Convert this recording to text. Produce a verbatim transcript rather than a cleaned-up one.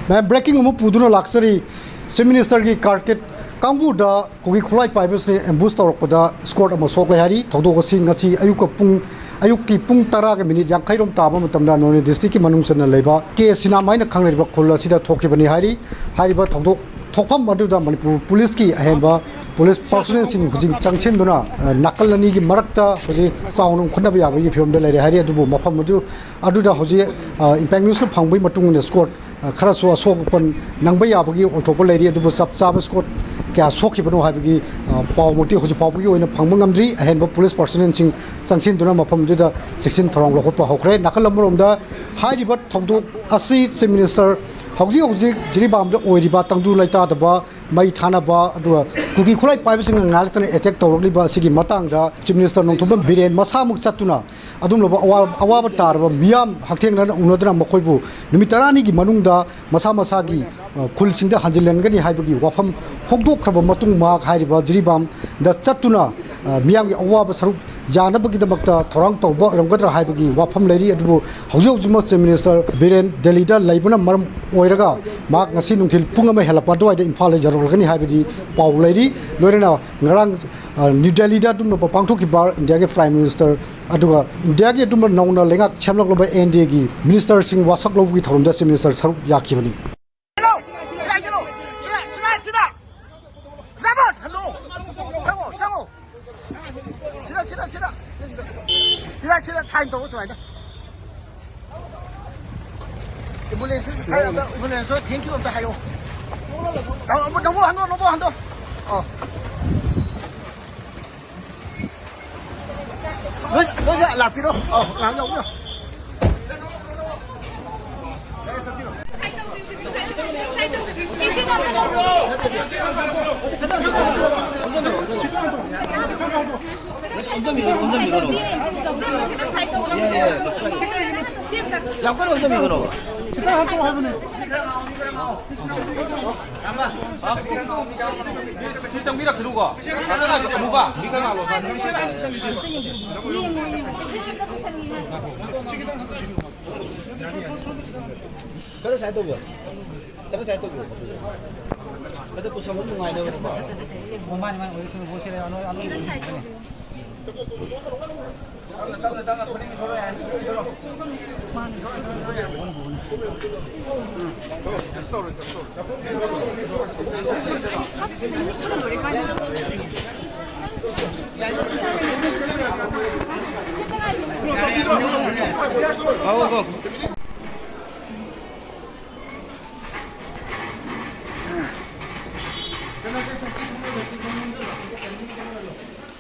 ꯃꯌꯥꯝ, ꯕ꯭ꯔꯦꯀꯤꯡ ꯑꯃ ꯄꯨꯗꯨꯅ ꯂꯥꯛꯆꯔꯤ꯫ ꯆꯤꯐ ꯃꯤꯅꯤꯁꯇꯔꯒꯤ ꯀꯥꯔ ꯒꯦꯠ ꯀꯥꯡꯕꯨꯗ ꯀꯨꯀꯤ ꯈꯨꯠꯂꯥꯏ ꯄꯥꯏꯕꯁꯤꯡꯅ ꯑꯦꯝꯕꯨꯁ ꯇꯧꯔꯛꯄꯗ ꯏꯁꯀꯣꯔꯠ ꯑꯃ ꯁꯣꯛꯂꯦ ꯍꯥꯏꯔꯤ꯫ ꯊꯧꯗꯣꯛ ꯑꯁꯤ ꯉꯁꯤ ꯑꯌꯨꯛꯀ ꯄꯨꯡ, ꯑꯌꯨꯛꯀꯤ ꯄꯨꯡ ꯇꯔꯥꯒ ꯃꯤꯅꯤꯠ ꯌꯥꯡꯈꯩꯔꯣꯝ ꯇꯥꯕ ꯃꯇꯝꯗ ꯅꯣꯅꯦ ꯗꯤꯁꯇ꯭ꯔꯤꯛꯀꯤ ꯃꯅꯨꯡ ꯆꯟꯅ ꯂꯩꯕ ꯀꯦ ꯁꯤꯅꯥꯝ ꯍꯥꯏꯅ ꯈꯪꯅꯔꯤꯕ ꯈꯨꯜ ꯑꯁꯤꯗ ꯊꯣꯛꯈꯤꯕꯅꯤ ꯍꯥꯏꯔꯤ꯫ ꯍꯥꯏꯔꯤꯕ ꯊꯧꯗꯣꯛ ꯊꯣꯛꯐꯝ ꯑꯗꯨꯗ ꯃꯅꯤꯄꯨꯔ ꯄꯨꯂꯤꯁꯀꯤ ꯑꯍꯦꯟꯕ ꯄꯨꯂꯤꯁ ꯄꯥꯔꯁꯣꯅꯦꯜꯁꯤꯡ ꯍꯧꯖꯤꯛ ꯆꯪꯁꯤꯟꯗꯨꯅ, ꯑ, ꯅꯥꯀꯜ ꯑꯅꯤꯒꯤ ꯃꯔꯛꯇ ꯍꯧꯖꯤꯛ ꯆꯥꯎꯅ ꯎꯪꯈꯠꯅꯕ ꯌꯥꯕꯒꯤ ꯐꯤꯕꯝꯗ ꯂꯩꯔꯦ ꯍꯥꯏꯔꯤ꯫ ꯑꯗꯨꯕꯨ ꯃꯐꯝ ꯑꯗꯨ, ꯑꯗꯨꯗ ꯍꯧꯖꯤꯛ, ꯑ, ꯏꯝꯄꯦꯛ ꯅ꯭ꯌꯨꯁꯅ ꯐꯪꯕꯒꯤ ꯃꯇꯨꯡ ꯏꯟꯅ ꯏꯁꯀꯣꯔꯠ, ꯑ, ꯈꯔꯁꯨ ꯑꯁꯣꯛ ꯑꯄꯟ ꯅꯪꯕ ꯌꯥꯕꯒꯤ ꯑꯣꯏꯊꯣꯛꯄ ꯂꯩꯔꯤ꯫ ꯑꯗꯨꯕꯨ ꯆꯞ ꯆꯥꯕ ꯏꯁꯀꯣꯔꯠ ꯀꯌꯥ ꯁꯣꯛꯈꯤꯕꯅꯣ ꯍꯥꯏꯕꯒꯤ, ꯑ, ꯄꯥꯎꯃꯛꯇꯤ ꯍꯧꯖꯤꯛ ꯐꯥꯎꯕꯒꯤ ꯑꯣꯏꯅ ꯐꯪꯕ ꯉꯝꯗ꯭ꯔꯤ꯫ ꯑꯍꯦꯟꯕ ꯄꯨꯂꯤꯁ ꯄꯥꯔꯁꯣꯅꯦꯜꯁꯤꯡ ꯆꯪꯁꯤꯟꯗꯨꯅ ꯃꯐꯝꯗꯨꯗ ꯆꯦꯛꯁꯤꯟ ꯊꯧꯔꯥꯡ ꯂꯧꯈꯠꯄ ꯍꯧꯈ꯭ꯔꯦ꯫ ꯅꯥꯀꯜ ꯑꯃꯔꯣꯝꯗ ꯍꯥꯏꯔꯤꯕ ꯊꯧꯗꯣꯛ ꯑꯁꯤ ꯆꯤꯐ ꯃꯤꯅꯤꯁꯇꯔ ꯍꯧꯖꯤꯛ ꯍꯧꯖꯤꯛ ꯖꯤꯔꯤꯕꯥꯝꯗ ꯑꯣꯏꯔꯤꯕ ꯇꯪꯗꯨ ꯂꯩꯇꯥꯗꯕ, ꯃꯩ ꯊꯥꯅꯕ, ꯑꯗꯨꯒ ꯀꯨꯀꯤ ꯈꯨꯠꯂꯥꯏ ꯄꯥꯏꯕꯁꯤꯡꯅ ꯉꯥꯏꯍꯥꯛꯇꯅ ꯑꯦꯇꯦꯛ ꯇꯧꯔꯛꯂꯤꯕ ꯑꯁꯤꯒꯤ ꯃꯇꯥꯡꯗ ꯆꯤꯐ ꯃꯤꯅꯤꯁꯇꯔ ꯅꯣꯡꯊꯣꯝꯕꯝ ꯕꯤꯔꯦꯟ ꯃꯁꯥꯃꯛ ꯆꯠꯇꯨꯅ ꯑꯗꯨꯒꯨꯝꯂꯕ ꯑꯋꯥ-, ꯑꯋꯥꯕ ꯇꯥꯔꯕ ꯃꯤꯌꯥꯝ ꯍꯛꯊꯦꯡꯅꯅ ꯎꯅꯗꯨꯅ ꯃꯈꯣꯏꯕꯨ ꯅꯨꯃꯤꯠ ꯇꯔꯥꯅꯤꯒꯤ ꯃꯅꯨꯡꯗ ꯃꯁꯥ ꯃꯁꯥꯒꯤ, ꯑ, ꯈꯨꯜꯁꯤꯡꯗ ꯍꯟꯖꯤꯜꯍꯟꯒꯅꯤ ꯍꯥꯏꯕꯒꯤ ꯋꯥꯐꯝ ꯐꯣꯡꯗꯣꯛꯈ꯭ꯔꯕ ꯃꯇꯨꯡ ꯃꯍꯥꯛ ꯍꯥꯏꯔꯤꯕ ꯖꯤꯔꯤꯕꯥꯝꯗ ꯆꯠꯇꯨꯅ, ꯑ, ꯃꯤꯌꯥꯝꯒꯤ ꯑꯋꯥꯕ ꯁꯔꯨꯛ ꯌꯥꯅꯕꯒꯤꯗꯃꯛꯇ ꯊꯧꯔꯥꯡ ꯇꯧꯕ ꯑꯣꯏꯔꯝꯒꯗ꯭ꯔꯥ ꯍꯥꯏꯕꯒꯤ ꯋꯥꯐꯝ ꯂꯩꯔꯤ꯫ ꯑꯗꯨꯕꯨ ꯍꯧꯖꯤꯛ ꯍꯧꯖꯤꯛꯃꯛ ꯆꯤꯐ ꯃꯤꯅꯤꯁꯇꯔ ꯕꯤꯔꯦꯟ ꯗꯦꯜꯂꯤꯗ ꯂꯩꯕꯅ ꯃꯔꯝ ꯑꯣꯏꯔꯒ ꯃꯍꯥꯛ ꯉꯁꯤ ꯅꯨꯡꯊꯤꯜ ꯄꯨꯡ ꯑꯃ ꯍꯦꯜꯂꯛꯄ ꯑꯗꯨꯋꯥꯏꯗ ꯏꯝꯐꯥꯜꯗ ꯌꯧꯔꯛꯂꯒꯅꯤ ꯍꯥꯏꯕꯗꯤ ꯄꯥꯎ ꯂꯩꯔꯤ꯫ ꯂꯣꯏꯅꯅ ꯉꯔꯥꯡ, ꯑ, ꯅ꯭ꯌꯨ ꯗꯦꯜꯂꯤꯗ ꯑꯗꯨꯝꯅ ꯄꯥꯡꯊꯣꯛꯈꯤꯕ ꯏꯟꯗꯤꯌꯥꯒꯤ ꯄ꯭ꯔꯥꯏꯝ ꯃꯤꯅꯤꯁꯇꯔ ꯑꯗꯨꯒ ꯏꯟꯗꯤꯌꯥꯒꯤ ꯑꯗꯨꯝꯕ ꯅꯧꯅ ꯂꯩꯉꯥꯛ ꯁꯦꯝꯂꯛꯂꯕ ꯑꯦꯟ ꯗꯤ ꯑꯦꯒꯤ ꯃꯤꯅꯤꯁꯇꯔꯁꯤꯡ ꯋꯥꯁꯛ ꯂꯧꯕꯒꯤ ꯊꯧꯔꯝꯗ ꯆꯤꯐ ꯃꯤꯅꯤꯁꯇꯔ ꯁꯔꯨꯛ ꯌꯥꯈꯤꯕꯅꯤ꯫ ꯁꯤꯗ, ꯁꯤꯗ, ꯁꯤꯗ, ꯁꯤꯗ, ꯁꯤꯗ꯫ ꯂꯦꯞꯄꯣ, ꯍꯜꯂꯣ꯫ ꯆꯪꯉꯣ, ꯆꯪꯉꯣ꯫ ꯁꯤꯗ, ꯁꯤꯗ, ꯁꯤꯗ꯫ ꯁꯤꯗ, ꯁꯤꯗ, ꯁꯥꯏꯟ ꯇꯧꯑꯣ, ꯁꯨꯃꯥꯏꯅ꯫ ꯑꯦꯝꯕꯨꯂꯦꯟꯁ, ꯁꯥꯏꯟ ꯑꯝꯇ, ꯑꯦꯝꯕꯨꯂꯦꯟꯁ, ꯊꯦꯡꯀ꯭ꯌꯨ ꯑꯝꯇ ꯍꯥꯏꯌꯣ꯫ ꯅꯪ ꯑꯃꯨꯛ, ꯅꯪ ꯑꯃꯨꯛ ꯍꯟꯗꯣ, ꯅꯪ ꯑꯃꯨꯛ ꯍꯟꯗꯣ꯫ ꯑꯣ꯫ ꯅꯣꯏ, ꯅꯣꯏꯁꯨ ꯂꯥꯛꯄꯤꯔꯣ꯫ ꯑꯧ, ꯉꯥꯏꯍꯥꯛ ꯌꯥꯎꯕꯤꯔꯣ꯫ ꯌꯥꯝ ꯀꯟꯅ ꯑꯣꯟꯁꯤꯟꯕꯤꯒꯅꯣꯕ꯫ ꯈꯤꯇꯪ ꯍꯟꯗꯣꯛꯑꯣ ꯍꯥꯏꯕꯅꯦ꯫ ꯁꯤ ꯆꯪꯕꯤꯔꯛꯈꯤꯅꯨꯀꯣ꯫ ꯑꯃꯨꯕ, ꯃꯤ ꯈꯔ ꯉꯥꯜꯂꯣ꯫ ꯈꯔ ꯁꯥꯏꯠ ꯇꯧꯕꯤꯌꯣ꯫ ꯈꯔ ꯁꯥꯏꯠ ꯇꯧꯕꯤꯌꯣ꯫ ꯈꯔ ꯄꯨꯁꯜꯂꯣ, ꯅꯨꯡꯉꯥꯏꯅꯕꯀꯣ꯫ ꯃꯃꯥꯅꯤ, ꯃꯥꯅꯤ, ꯑꯣꯏꯔꯁꯅꯨ, ꯕꯣꯁ ꯁꯤꯗ ꯑꯅꯣꯏ-, ꯑꯅꯣꯏꯕ ꯇꯞꯅ, ꯇꯞꯅ, ꯈꯨꯅꯤꯡ ꯊꯣꯛꯂꯛꯑꯦ, ꯈꯨꯅꯤꯡ ꯊꯣꯛꯂꯛꯑꯣ꯫